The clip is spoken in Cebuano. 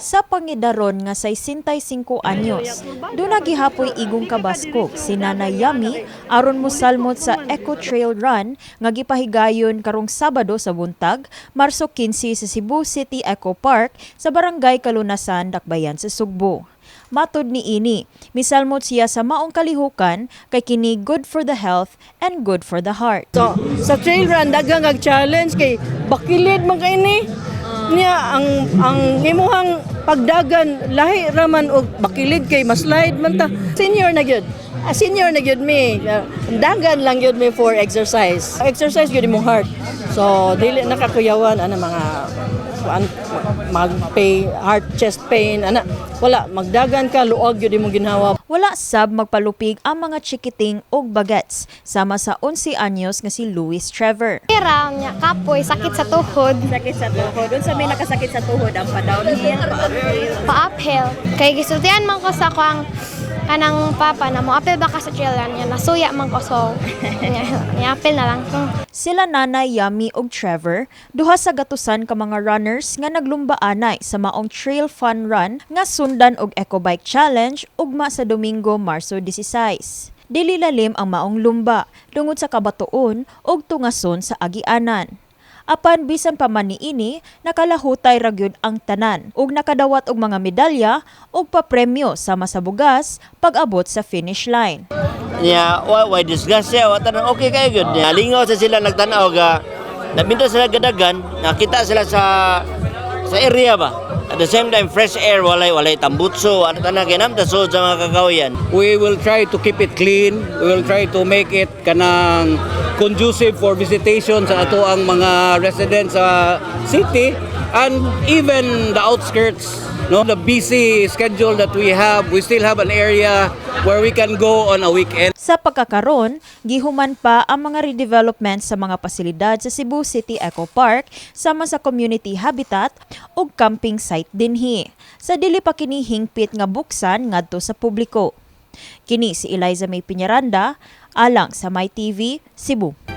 Sa pangidaron nga 65 anyos, duna gihapoy igong kabaskog si Nanay Yami aron mosalmot sa Eco Trail Run nga gipahigayon karong Sabado sa buntag, Marso 15, sa Cebu City Eco Park sa Barangay Kalunasan, Dakbayan sa Sugbo. Matod ni ini, misalmot siya sa maong kalihukan kay kini good for the health and good for the heart. So, sa trail run, daghang ag challenge kay bakilid man kay ni. Niya ang imuhang pagdagan lahi raman og bakilid kay mas slide man ta. Senior na gyud. Ah, senior na gyud mi. Dagan lang gyud mi for exercise. Exercise gyud imong heart. So dili nakakuyawan ana mga kuan, mag pay heart, chest pain ana, wala. Magdagan ka, luag gyud imong ginhawa. Wala sab magpalupig ang mga chikiting og bagets sama sa 11 anyos nga si Louis Trevor. Pira niya, kapoy, sakit sa tuhod. Sakit sa tuhod. Unsa may nakasakit sa tuhod? Ang pa-downhill, pa-uphill? Pa-uphill. Kay gisultian man ko sa kuang kanang papa na mo apil ba ka sa trail run niya, nasuya man ko, so niya, niapil na lang ko. Sila Nanay Yami og Trevor, duha sa gatusan ka mga runners nga naglumbaanay sa maong Trail Fun Run nga sundan og Eco Bike Challenge ugma sa Domingo, Marso 16. Dili lalim ang maong lumba tungod sa kabatuon og tungason sa agianan. Apan bisan pa man niini, nakalahutay ra gyud ang tanan ug nakadawat og mga medalya ug papremyo sama sa bugas pag-abot sa finish line. Niya wa wa disgrasya, wa tanan, okay kayo gyud. Niya lingaw sa sila nagtan-aw ga nabinto sila gadagan, nakita sila sa area ba. At the same time, fresh air, walay tambutso, ano, tanan kay namta sa mga kakahuyan. We will try to keep it clean. We will try to make it kanang conducive for visitation sa ato ang mga residents sa city and even the outskirts. No, the busy schedule that we have, we still have an area where we can go on a weekend. Sa pagkakaron, gihuman pa ang mga redevelopment sa mga pasilidad sa Cebu City Eco Park sama sa community habitat ug camping site dinhi. Sa dili pa kini hingpit nga buksan ngadto sa publiko. Kini si Eliza May Piñaranda, alang sa My TV, Cebu.